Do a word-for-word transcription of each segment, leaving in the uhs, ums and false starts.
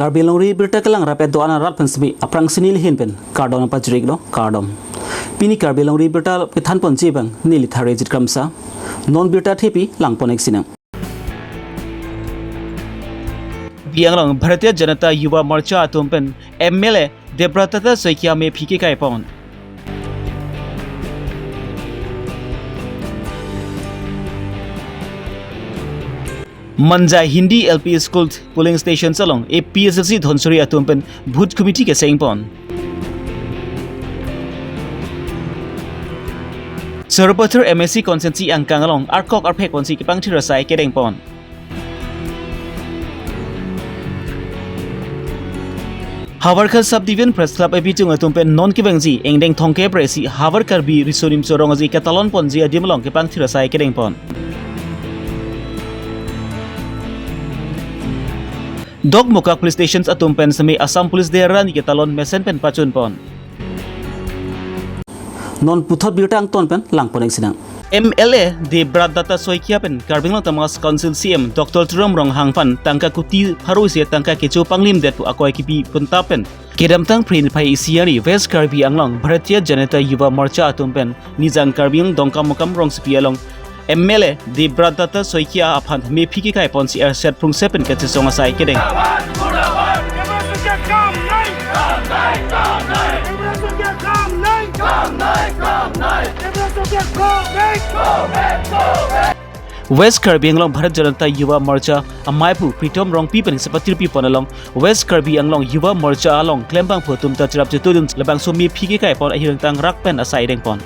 Karbi Longri Abirta kelang rapet do-an arat pen semi aphrang si neli ahin pen kardom pajirlo, kardom. Pini Karbi Longri Abirta kethan ponji abang neli Tharejit Kramsa. Non birta thepi lang pon-ik sinang. Karbi Anglong Bharatiya Janata Yuva Morcha atum pen M L A Debrat Tata Saikia mephi kekai pon. Manja Hindi L P School polling station along A P H L C Dhansiri atum pen booth committee keseng pon. Sarupathar M A C constituency angkang along arkok arphek ponsi kepangthir asai kedeng pon. Havarkhan Subdivision Press Club abitung atum pen non kevangji ingdeng thomkep ra isi Havar Karbi Riso Nimso Rong Aje ketalon ponji adim along kepangthir asai kedeng pon. Dokmoka Police Station atum pen semi Assam Police dera ni ketalon mesen pen pachun pon. Non puthot birta angton pen lang pon-ik sinang. M L A Debrat Tata Saikia pen Karbi Anglong Autonomous Council C E M Doctor Tuliram Ronghang aphan tangka kuti pharo isi tangka kecho panglimdet pu akoi kipi puntap pen kedamtang Phre niphai isi arni West Karbi Anglong Bharatiya Janata Yuva Morcha atum pen Nijang Karbi Anglong Dongkamukam rongsopi along M L A Debrat Tata Saikia aphan mephi kekai ponsi erset prungse pen kachesong asai kedeng. West Karbi Anglong Bharatiya Janata Yuva Morcha amaipu Pritom Rongpi pen si patirpi pon along West Karbi Anglong Yuva Morcha along klembangphu atum ta cherap chetudun labangso mephi kekai pon ahirang tangrak pen asai deng pon.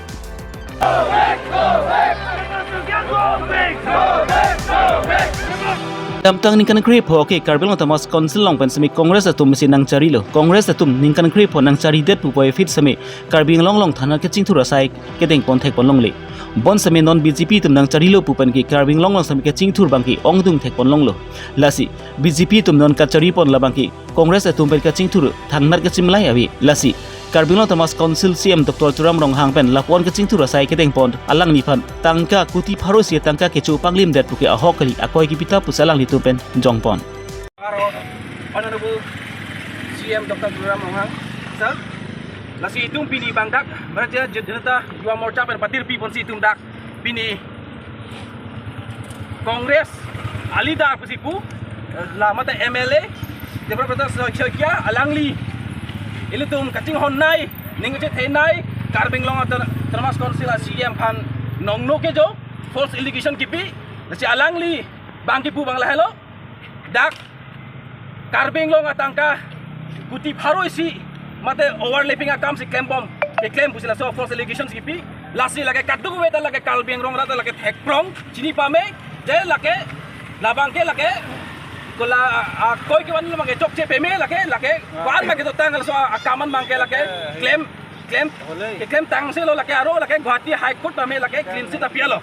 Kedamtang ningkan krepho ke Karbi Anglong Autonomous Council along pen semi Congress atum si nangcharilo. Congress atum ningkan krepho nangcharidet pu puvoiphit semi Karbi Anglong along thangnat kachingthur asai kedeng pon thek pon longle. Bonsitame non B J P atum nangcharilo pu pen ke Karbi Anglong along semi kachingthur abangke ongdung thek pon longlo. Lasi B J P atum non kachari pon labangke Congress atum pen kachingthur thangnat kachimlai ave. Lasi Karbi Anglong Autonomous Council C E M Doctor Tuliram Ronghang pen lapu-an kachingthur asai kedeng pon alangliphan tangka kuti pharo isi tangka kecho panglimdet puke ahok kali akoi kipitap pusi alanglitum pen jong pon. Aro Honorable C E M Doctor Tuliram Ronghang, sir. Lasi itum pini abang dak Bharatiya Janata Yuva Morcha pen patirpi ponsi itum dak pini Congress a-leader pusi pu, eh, la mate M L A Debrat Tata Saikia alangli ilitum kachinghonnei, ning kachethenei, Karbi Anglong Auto-, Autonomous Council a-C E M aphan nongno kejo, false allegation kipi, lasi alangli abang kipu abang lahelo, dak Karbi Anglong atangka kuti pharo isi mate overlapping akam si klembom, keklem pusi laso false allegations kipi. Lasi lake kadokave ta lake Karbi Anglong rat lake thekprong chini pame, je lake labangke lake kola, a, a, koi kevan labangke chokche peme lake, lake wan abangke dotang laso akam an abangke lake klem, klem, keklem tangse lo lake aro lake Guwahati High Court pame lake clean chit apialo.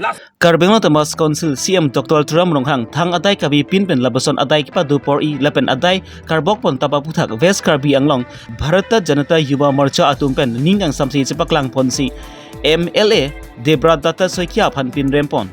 Last Karbi Anglong Autonomous Council C E M Doctor Tuliram Ronghang thang adai kave pin pen lapuson adai kepado por-i lapen adai karbok pon ta paputhak West Karbi Anglong Bharatiya Janata Yuva Morcha atum pen ning kangsamse chepaklang ponsi M L A Debrat Tata Saikia aphan pinrem pon.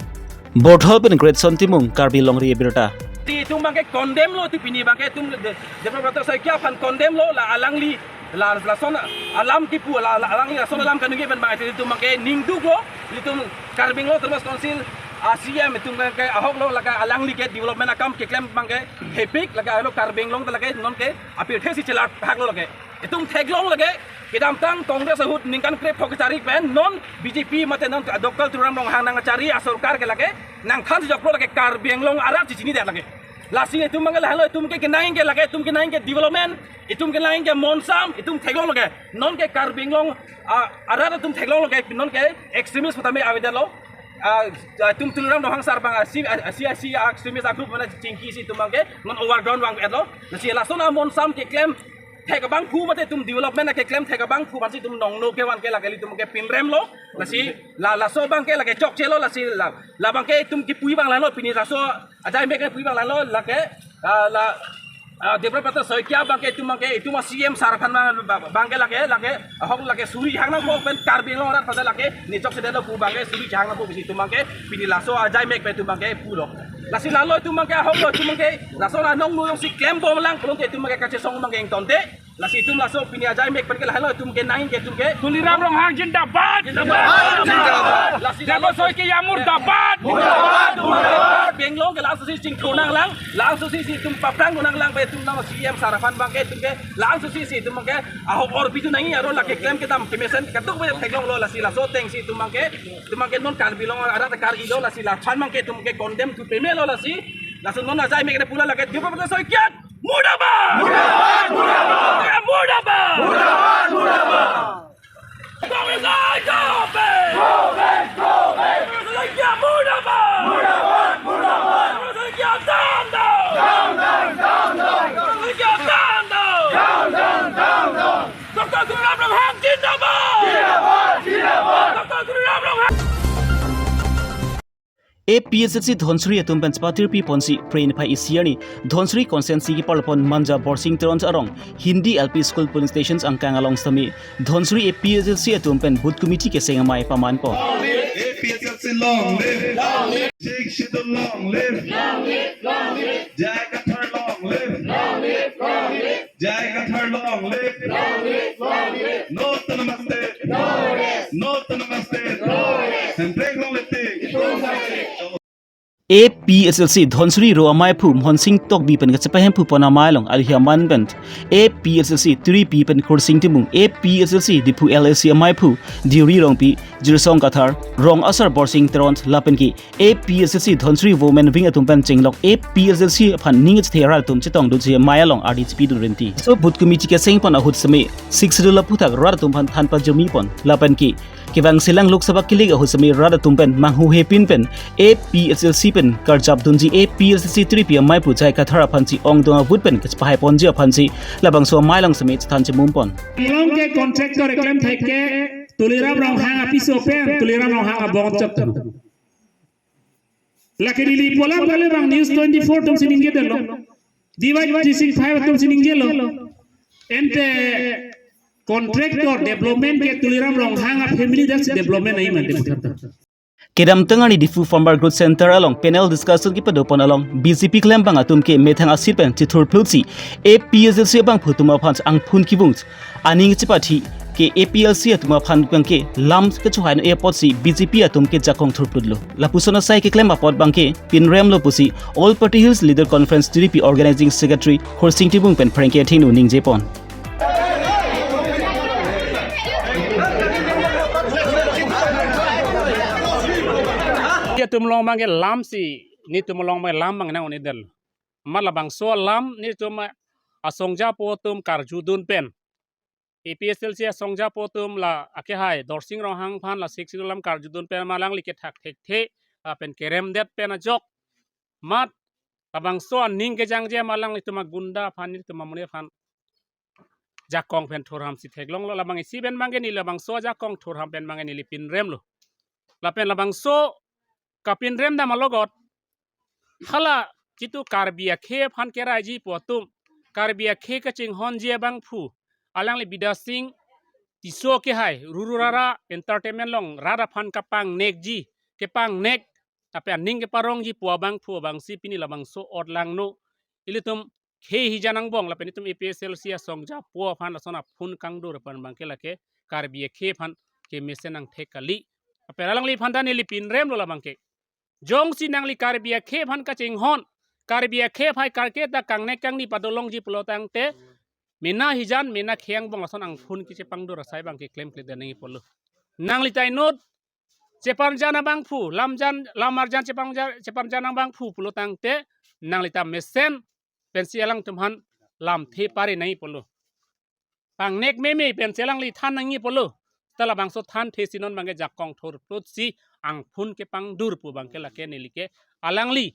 Borthol pen Greatson Timung, Karbi Longri Abirta. Ti itum abangke condemn lo, ti pini abangke itum de, Debrat Tata Saikia aphan condemn lo, la alangli la, lason alam kipu, la, la alangli lason alam kaningje pen abang ilitum abangke ningduk lo, ilitum Karbi Anglong Autonomous Council a-C E M itum abangke ahok lo, lake alangli ke development akam keklem abangke hepik, lake ahelo Karbi Anglong ta lake non ke apirthe si chelar hak lo lake. Itum theklong lake, kedamtang Congress ahut ningkan krepho kechari pen non B J P mate non Doctor Tuliram Ronghang nangchari asorkar ke lake nangthan si joklo lake Karbi Anglong arat si chinidet lake. Lasi itum abangke lahelo, itum ke kenang ke lake, itum kenang ke development, itum kenang ke monsam, itum theklong lake. Non ke Karbi Anglong, ah, arat itum theklong lake, non ke extremist putame avedetlo. Ah, ah, itum Tuliram Ronghang sar abang, ah, si, ah, si, ah, si, ah, extremist a-group mane chingki si itum abangke non overground vangvedetlo. Lasi lason amonsam keklem thek abangphu mate itum development akeklem thek abangphu aphansi itum nongno kevan ke lake ilitum ke pinrem lo. Lasi la, laso abangke lake chokche lo, lasi la, labangke itum kipu abang lahelo pini laso ajai mek kipu abang lahelo lake, ah, la, ah, Debrat Tata Saikia abangke itum abangke itum a-C E M sar aphan abang, abangke lake, lake, ahok lake suri hang nangpo pen Karbi Anglong arat pada lake nechokchedetlo pu abangke suri hang nangpo pusi itum abangke pini laso ajai mek pen itum abangke pulo. Lasi lalo itum abangke ahok lo itum abangke laso anong nu jongsi klembom lang pulote itum abangke kachesong abangke ingtonde. Lasi itum laso pini ajai mek pen ke lahelo itum ke nang ke itum ke Tuliram Ronghang jindabad. Jindabad. Lasi Debasoi Keya murdabad. Murdabad. Murdabad. Benglong ke laso si chingthur nang lang, laso si si itum paprang nang lang, ba itum nang C M sar aphan abangke itum ke laso si si itum abangke ahok orpi tu nangji aro lake klem kedam kemesen ketok ba theklong lo. Lasi laso ateng si itum abangke itum abangke non Karbi Anglong arat Karbi lo, lasi laphan abangke itum ke condemn tu peme lo. Lasi laso non ajai mek ne pula lake Diphu Protest Soikyat murdabad! Murdabad! Murdabad! Murdabad! Murdabad! Murdabad! Congress I go back! Go back! Go back! Congress Soikyat murdabad! Murdabad! Murdabad! Congress Soikyat down, down! Down, down, down, down! Congress Soikyat down, down! Down, down, down, down! Doctor Tuliram Ronghang jindabad! Jindabad! Jindabad! Doctor Tuliram Ronghang! A P H L C Dhansiri atum pen chepatirpi ponsi Phre niphai isi arni Dhansiri constituency keparlopon Manja Borsing Teron arong Hindi L P School polling station angkang along sitame Dhansiri A P H L C atum pen booth committee keseng amei pamanpon. A P H L C long live! Long live! Sixth Schedule long live! Long live! Long live! J I Kathar long live! Long live! Long live! J I Kathar long live! Long live! Long live! No autonomous state! No rest! No autonomous state! No rest! Hemprek long live! APHLC Dhansiri Ro amaiphu Monsing Tokbi pen kachepahemphu pon amei along alihi aman pen APHLC Tiripi pen Khursing Timung, APHLC Diphu LAC amaiphu Deuri Rongpi, Jirsong Kathar, Rong Asar Borsing Teron lapen ke APHLC Dhansiri Women Wing atum pen chenglok APHLC aphan ning chethe arat atum chetongdunsi amei along ardi chepidun rinti. So booth committee keseng pon ahut sitame Sixth Schedule aphuthak rat atum aphan than pajirmi pon lapen ke kevang selang Lok Sabha kilik ahut sitame rat atum pen manghuhepin pen APHLC pen karjapdunji APHLC Tiripi amaiphu J I Kathar aphansi ongdung avote pen kachepahai ponji aphansi labangso amei along sitame chethan chemum pon. Inglong ke contractor keklem thek ke Tuliram Ronghang apiso pen, Tuliram Ronghang abong chok tu. Lake neli polang kali bang News twenty-four atum si ningjedetlo. Divide three six five atum si ningjelo. Ante contractor development ke Tuliram Ronghang a family das development ahi mande puthar ta. Kedamtang arni Diphu Farmer Growth Center along panel discussion kepado pon along BJP klembang atum ke methang asit pen chithurplutsi APHLC abangphu atum aphan angphun kevung aning chepathi ke APHLC atum aphan abangke lam kechohai apotsi BJP atum ke jakong thurplutlo. Lapuson asai keklem apot abangke pinremlo pusi All Party Hills Leader Conference Tiripi Organizing Secretary Khursing Timung pen pherangke athengno ningje pon. Atum along abangke lamsi, netum along abang lam abang nang-onedetlo. Amat labangso alam netum asongjapo atum karjudun pen APHLC asongjapo atum la akehai Dorsing Ronghang aphan la Sixth Schedule alam karjudun pen amat alangli kethak thekthe lapen keremdet pen ajok amat labangso aning kejangje amat alanglitum agunda aphan netum amonit aphan jakong pen thurhamsi theklonglo. Labang isi pen abangke neli labangso jakong thurham pen abangke neli pinremlo. Lapen labangso kapinrem dam alogot hala jitu Karbi akhei aphan keraiji pu atum, Karbi akhei kachinghonji abangphu, alangli Bidya Sing Tisso akehai, ruru rara entertainment along rat aphan kapangnekji, kepangnek, lapen aning keparongji pu abangphu abangsi pini labangso ot langno. Ilitum khei hijan angbong lapen itum APHLC asongjapo aphan lason aphun kangdur aphan abangke lake Karbi akhei aphan kemesen angthek kali. Lapen alangliphan ta neli pinremlo labangke. Jongsi nangli Karbi akhei aphan kachinghon, Karbi akhei aphai karke ta kangnek kangni padolongji pulo tangte, mena hijan, mena khei angbong lason angphun kechepangdur asai abangke klemkledet nangji pulo. Nangli ta inut cheparjan abangphu, lamjan, lam arjan cheparjan, cheparjan abangphu pulo tangte, nangli ta mesen pensi alangtum aphan lamthe pare nangji pulo. Pangnek meme pensi alangli than nangji pulo. Ta labangso thanthesi non abangke jakong thurplutsi angphun kepangdur pu abangke lake neli ke alangli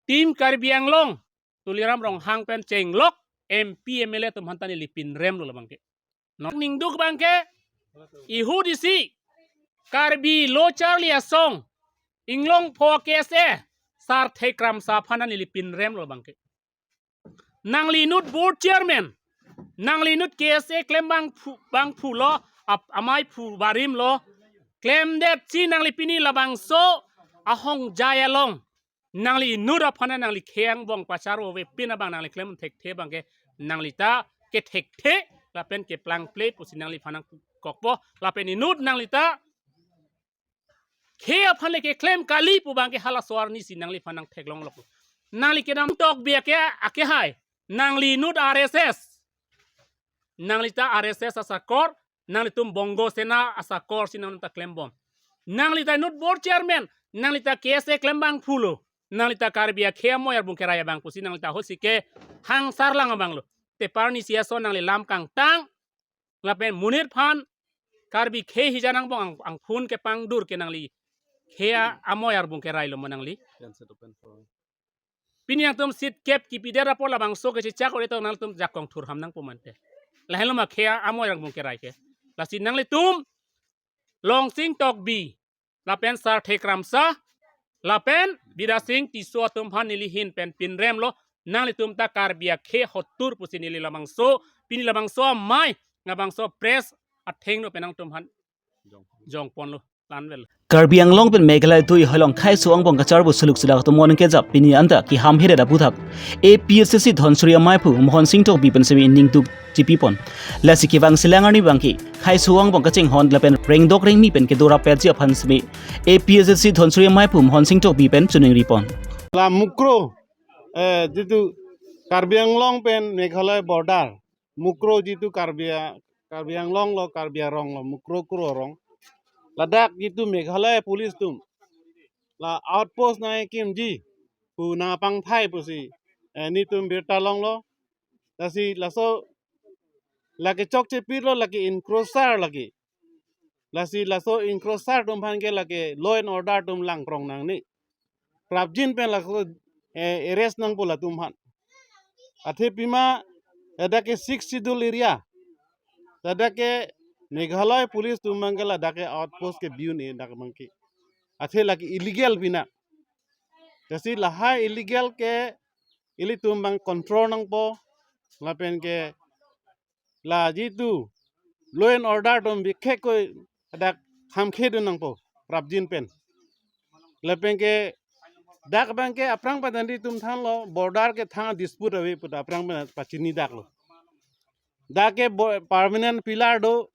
Team Karbi Anglong Tuliram Ronghang pen chenglok MP MLA atum aphan ta neli pinremlo labangke. Nong ningduk abangke ihut isi Karbi Lo Charli Asong Inglongpho KSA Sarthe Kramsa aphan ta neli pinremlo abangke. Nangli inut board chairman, nangli inut KSA klembangphu, bangphu lo, ap-, amaiphu barim lo, klemdetsi nangli pini labangso ahongjai along Nangli inut aphan nangli khei angbong pacharo ave pin abang nangli klem thekthe abangke nangli ta kethekthe lapen keplangple pusi nangliphan nangkokpo. Lapen inut nangli ta khei aphan le keklem kali pu abangke halaso arni si nangliphan nangtheklonglok. Nangli kedam Tokbi ake, ake hai. Nangli inut R S S. Nangli ta R S S asakor, nanglitum Bongo Sena asakor si nangta klembom. Nangli ta inut board chairman, nangli ta K S A klem abangphulo. Nangli ta Karbi akhei amoi arbung kerai abang pusi nangli ta hosi ke hangsar lang abanglo. Te arni si ason nangli lam kangtang, lapen monit aphan Karbi khei hija angbong ang, angphun kepangdur ke nangli khei amoi arbung kerailo ma nangli. Pini nangtum seat kep kipidet apot labangso kechechak ore to nangtum jakong thurham nangpo mante. Lahelo ma khei amoi arbung kerai ke. Lasi nanglitum Longsing Tokbi, lapen Sarthe Kramsa, lapen Bidya Sing Tisso atum aphan neli ahin pen pinremlo, nanglitum ta Karbi akhei hotur pusi neli labangso, pini labangso amei, labangso press athengno pen nangtum aphan jongponlo, lanvel. Karbi Anglong pen Meghalaya dui hoilong khaiso angbong kacharbo suluk sulak atum moning kejap pini anta keham hedet aputhak A P H L C Dhansiri amei aphu Mohon Sing Tokbi pen semi ningduk chipipon. Lasi kevang selang arni abangke khaiso angbong kachinghon lapen rengdok rengmi pen kedorap petji aphan semi A P H L C Dhansiri amei aphu Mohon Sing Tokbi pen chuningripon. La Mukro, eh, jitu Karbi Anglong pen Meghalaya border, Mukro jitu Karbi a-, Karbi Anglong lo, Karbi arong lo, Mukro Kro arong. Ladak jitu Meghalaya police atum la outpost nangkimji pu nangpangthai pusi, eh, netum birta longlo. Lasi laso lake chokche pirlo, lake encroacher lake. Lasi laso encroacher atum aphan ke lake law and order atum langprong nangne. Prapjin pen laso, eh, arrest nangpo latum aphan. Athe pima ladak ke Sixth Schedule area, ladak ke Meghalaya police atum abang ke ladak ke outpost kebi un-e dak abangke. Athe lake illegal pina. Lasi lahai illegal ke ilitum abang control nangpo, lapen ke la jitu law and order atum bikhe koi dak hamkhe dun nangpo prapjin pen. Lapen ke dak abangke aphrang pen netum thanlo border ke thang dispute ave pu ta aphrang pen pachini daklo. Dak ke bo-, permanent pillar do,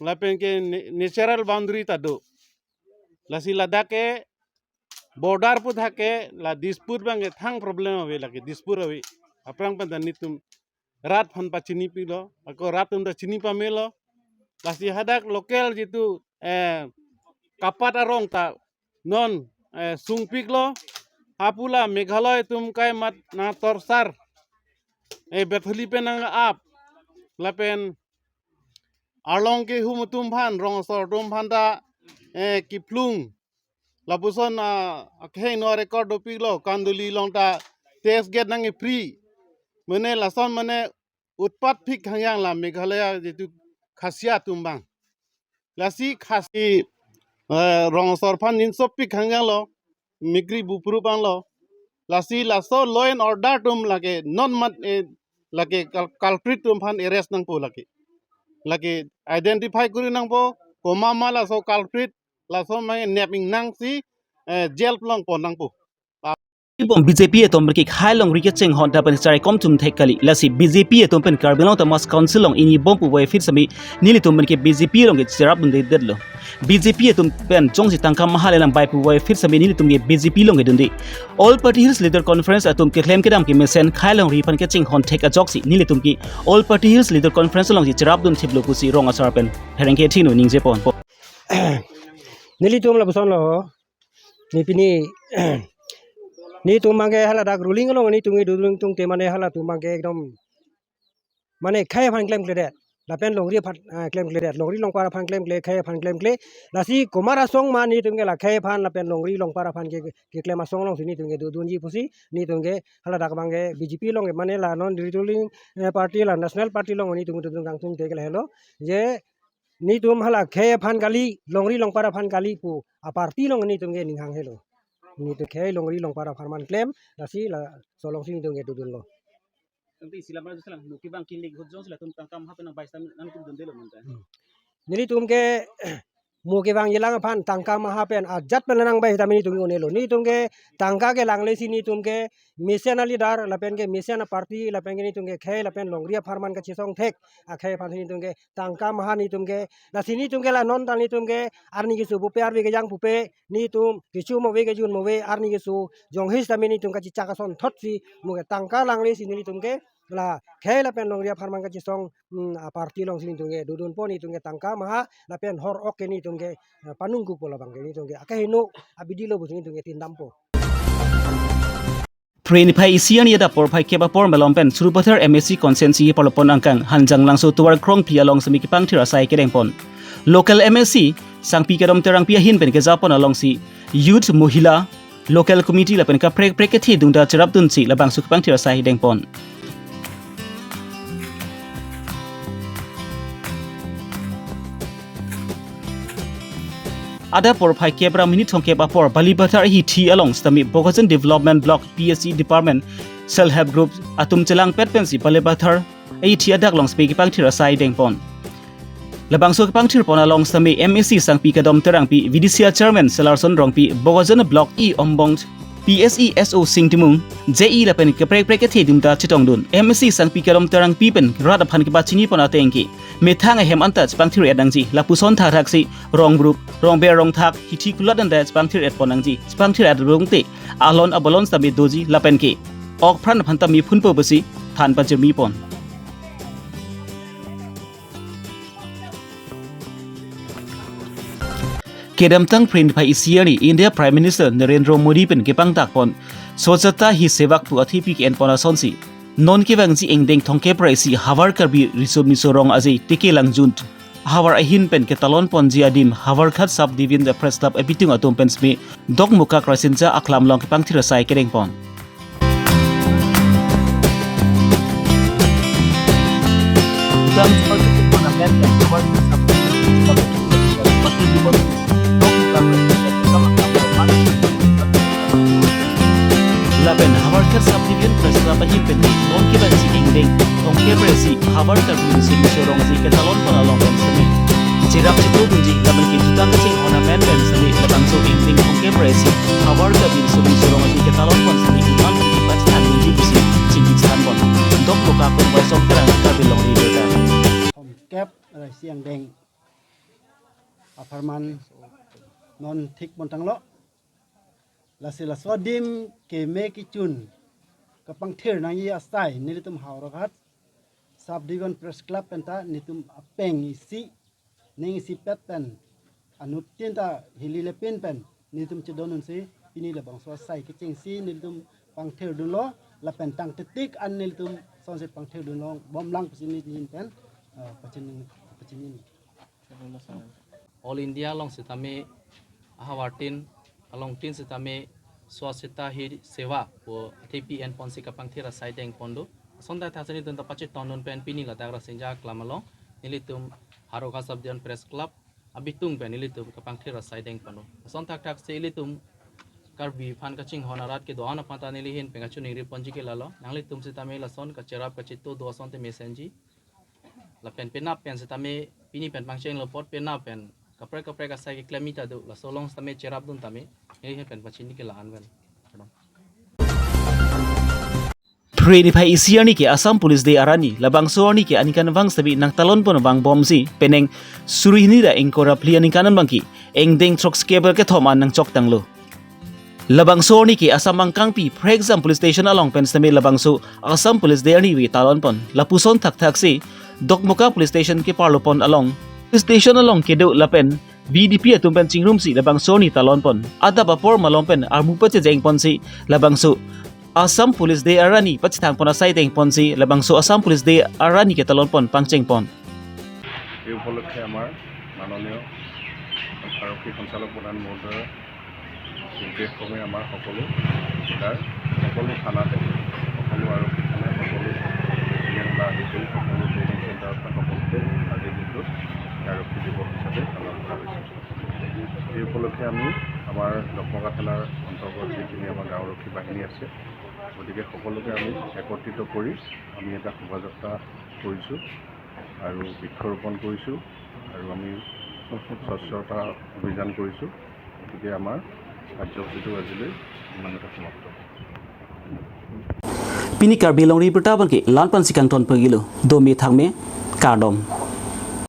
lapen ke na-, natural boundary ta do. Lasi ladak ke border aputhak ke la dispute abangke thang problem ave, lake dispute ave. Aphrang pen netum rat aphan pachini pilo, ako rat atum ta chini pamelo. Lasi hadak local jitu, eh, kapat arong ta non, eh, sungpiklo. Hapu la Meghalaya atum kai mat nangtorchar, eh, Betheli pen nang-ap, lapen arlong kehum atum aphan, rong asor atum aphan ta, eh, kiplung. Lapuson, ah, akhei no record dopiklo, Kanduli along ta test gate nang-e free. Mane lason mane utpat pik hangyang la Meghalaya jitu Khasi atum abang. Lasi Khasi, eh, rong asor aphan ninsop pik hangyang lo, mikri bupru abang lo. Lasi laso law and order atum lake non mat, eh, lake cul-, culprit atum aphan arrest nangpo lake. Lake identify kuri nangpo, komat ma laso culprit, laso ma nep ingnang si, eh, jail along pon nangpo. Ibom B J P atum pen ke khei longri kachinghon ta pen charikom chum thek kali. Lasi B J P atum pen Karbi Anglong Autonomous Council along inibom puvoiphit semi nelitum pen ke B J P along ke cherap dunde detlo. B J P atum pen jongsi tangka maha le nangbai puvoiphit semi nelitum ke B J P along ke dunde. All Party Hills Leader Conference atum keklem kedam kemesen khei longri aphan kachinghon thek ajoksi nelitum ke All Party Hills Leader Conference alongsi cherap dun thiplo pusi rong asar pen pherangke thinu ningjepon. Nelitum lapuson lo. Ne pini netum abangke hala dak ruling along netum kedo dun tangte mane halatum abangke ekdom mane khei aphan klemkledet. Lapen longri aphan, ah, klemkledet. Longri longpar aphan klemkle, khei aphan klemkle. Lasi komat asong ma netum ke la khei aphan lapen longri longpar aphan ke, keklem asong alongsi netum kedo dunji pusi netum ke hala dak abangke B J P along ke mane la non ruling, eh, party la national party along netum kedo dun kangtung te ke lahelo. Je netum hala khei aphan kali, longri longpar aphan kali pu a party along netum ke ning hang helo. Netum khei longri longpar aphan man klem, lasi laso alongsi netum kedo dunlo. Tangte isi lam ra selang nuki abang kilik hut jongsi latum tangka maha pen nangbai stam nangtum dundelo manta. Hmm. Nelitum ke mo kevangjilang aphan tangka maha pen ajat pen nangbai tame netum ke un-elo. Netum ke tangka kelangle si netum ke mesen a-leader lapen ke mesen a-party lapen ke netum ke khei lapen longri apharman kachesong thek akhei aphan si netum ke tangka maha netum ke, lasi netum ke la non ta netum ke arni keso pupe arve kejang pupe netum kecho move kejun move arni keso jonghi sitame netum kachechak asonthot si mo ke tangka langle si netum ke la khei lapen longri apharman kachesong, mm, a-party along si netum ke dodunpo, netum ke tangka maha lapen hor ok ke netum ke, eh, panungkukpo, labang ke netum ke akeheno abidi lo pusi netum ke tindampo. Phre niphai isi arni adap porphai kep apor malom pen Sarupathar M A C constituency parlopon angkang Hanjanglangso tovar krongphli along sitame kepangthir asai kedengpon. Local M A C Sangpi Kadom Terangpi ahin pen kejapon alongsi youth, mohila, local committee lapen kaprek kaprek kethe dungda cherapdunsi labangso kepangthir asai dengpon. Adap porphai kep ra minit thomkep apor Balipathar ahithi along sitame Bokajan Development Block P S E Department Self Help Group atum chelangpet pensi Balipathar ahithi adak along sitame kepangthir asai dengpon. Labangso kepangthirpon along sitame M A C Sangpi Kadom Terangpi, V D C A Chairman Selarson Rongpi, Bokajan Block E Ombong, P S E S O Sing Timung, J E lapen kaprek kaprek kethe dungda chetongdun. M A C Sangpi Kadom Terangpi pen rat aphan kepachinipon ateng ke methang ahem anta chepangthir-et nangji, lapuson thakthaksi rong brup, rong ber rong thak, hithi kulat anta chepangthir-etpon nangji, chepangthir-et rungte alon abolon sitame doji lapen ke okpran aphan tame phunpo pusi than pajirmipon. Kedamtang Phre niphai isi arni India Prime Minister Narendra Modi pen kepangthakpon Swachhata Hi Seva pu athepi ke-enpon asonsi non kevangji ingdeng thomkep ra isi havar Karbi Riso Miso Rong Aje tikelang jun havar ahin pen ketalonponji adim Havarghat Sub Division Press Club abitung atum pen sitame Dokmoka Krasinja aklam along kepangthir asai kedengpon. Lapen Havarghat Sub Division Press Club ahin pen non kevangji ingdeng thomkep ra isi havar Karbi Riso Miso Rong Aje ketalonpon along pen sitame cherap chetongdunji lapen kejutang kachinghon amen pen sitame labangso ingdeng thomkep ra isi havar Karbi Riso Miso Rong Aje ketalonpon sitame iman pen kepachethandunji pusi chingki chethanpon. Dokmoka pen Waisong Terang, Karbi Longri Birta. Thomkep ra isi angdeng apharman non thik pontanglo. Lasi laso adim keme kechun kepangthir nangji asai nelitum Howraghat Sub Division Press Club penta nelitum apeng isi ning isipet pen anuttin ta hili lepin pen nelitum chedondunsi pini labangso asai kechengsi nelitum pangthirdunlo lapen tangtitik an nelitum sonsi pangthirdunlo bomlang pusi nelitum pen, eh, pachini, pachini. All India along sitame ahavartin alongtin sitame Swachhata Hi Seva pu athepi enponsi kepangthir asai dengpon do. Ason thakthaksi nelitum ta pachetongdun pen pini ladak Rasinja aklam along nelitum Howraghat Sub Division Press Club abitung pen nelitum kepangthir asai dengpon do. Ason thakthaksi ilitum Karbi aphan kachinghon arat kedo-an aphan ta neli ahin pen kachiningriponji ke lalo. Nanglitum sitame lason kacherap kacheto do asonte mesenji. Lapen penap pen sitame pini pen pangchenglo apot penap pen kaprek kaprek asai keklem ta do, laso along sitame cherapdun tame, neli ahin pen pachini ke la-an pen. Kardom. Phre niphai isi arni ke Assam Police Day arni, labangso arni ke aningkanvang sitame nangtalonpon vangbomsi penang suri hini ra ingkoi ra phli aningkan an abangke ingdeng throksikep ra kethom an nangchoktanglo. Labangso arni ke Assam angkangpi Phrekjam Police Station along pen sitame labangso Assam Police Day arni ave talonpon. Lapuson thakthaksi Dokmoka Police Station keparlopon along, Police Station along kedo lapen V D P atum pen chingrumsi labangso arni talonpon. Adap apor malom pen armu pachejengponsi labangso Assam Police Day arni pachethangpon asai dengponsi labangso Assam Police Day arni ketalonpon pangchengpon. এই উপলক্ষে আমাৰ মাননীয় আৰক্ষী সঞ্চালক প্ৰধান মহোদয়ৰ নিৰ্দেশ ক্ৰমে আমাৰ সকলো জিলাৰ সকলো থানাতে, সকলো আৰক্ষী থানাত, সকলো বেটেলিয়ন বা আদি কৰি সকলো ট্ৰেইনিং চেণ্টাৰত সকলোতে আজিৰ দিনটো আৰক্ষী দিৱস হিচাপে পালন কৰা হৈছে। এই উপলক্ষে আমি আমাৰ দকমকা থানাৰ অন্তৰ্গত যিখিনি আমাৰ গাঁওৰক্ষী বাহিনী আছে, গতিকে সকলোকে আমি একত্ৰিত কৰি আমি এটা শোভাযাত্ৰা কৰিছোঁ আৰু বৃক্ষৰোপণ কৰিছোঁ আৰু আমি স্বচ্ছতা অভিযান কৰিছোঁ। গতিকে আমাৰ কাৰ্যসূচীটো আজিলৈ ইমানতে সমাপ্ত। Pini Karbi Longri Abirta abangke la-an pensi kangton pagilo, dome thakme, kardom.